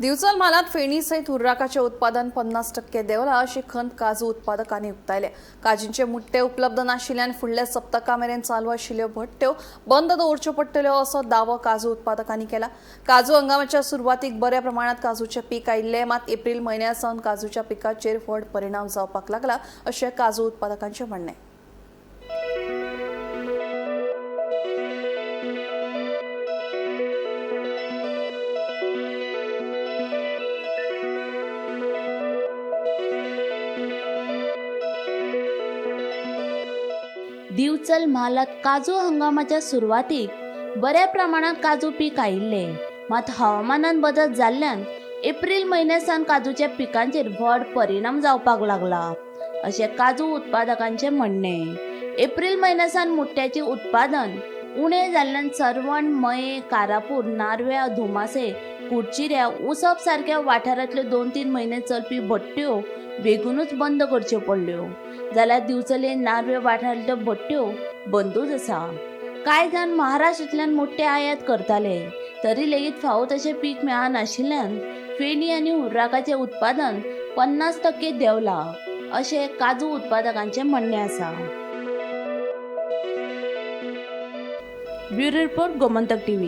दिवचल म्हालांत फेणी सयत हुर्राकाचें उत्पादन 50% देंवलां अशी खंत काजू उत्पादकांनी उक्तायल्या. काजींचे मुट्टे उपलब्ध नाशिल्ल्यान फुडल्या सप्तका मेरेन चालू आशिल्ल्यो भट्ट्यो बंद दवरच्यो पडटल्यो असो दावो काजू उत्पादकांनी केला. काजू हंगामाच्या सुरवातीक बऱ्या प्रमाणांत काजूचें पीक आयिल्लें, मात एप्रील म्हयन्या सावन काजूच्या पिकाचेर व्हड परिणाम जावपाक लागला अशें काजू उत्पादकांचें म्हणणें. दिवचल म्हालांत काजू हंगामाच्या सुरवातीक बऱ्या प्रमाणांत काजू पीक आयिल्लें, मात हवामानात बदल जाल्ल्यान एप्रील म्हयन्या सावन काजूच्या पिकांचेर व्हड परिणाम जावपाक लागला अशें काजू उत्पादकांचें म्हणणें. एप्रील म्हयन्या सावन मुट्ट्याचें उत्पादन उणें जाल्ल्यान सर्वण, मये, कारापूर, नार्व्या, धुमासे, कुडचिऱ्या, उसप सारक्या वाठारांतल्यो 2-3 म्हयने चलपी भट्ट्यो बेगीनूच बंद करच्यो पडल्यो. जाल्यार दिवचले नार्वे वाठारांतल्यो भट्ट्यो बंदूच आसा. कांय जाण महाराष्ट्रांतल्यान मोठे आयात करताले, तरी लेगीत फावो तशें पीक मेळनाशिल्ल्यान फेणी आनी हुर्राकाचें उत्पादन 50% देंवलां अशें काजू उत्पादकांचें म्हणणें आसा. Bureau report, Gomantak TV.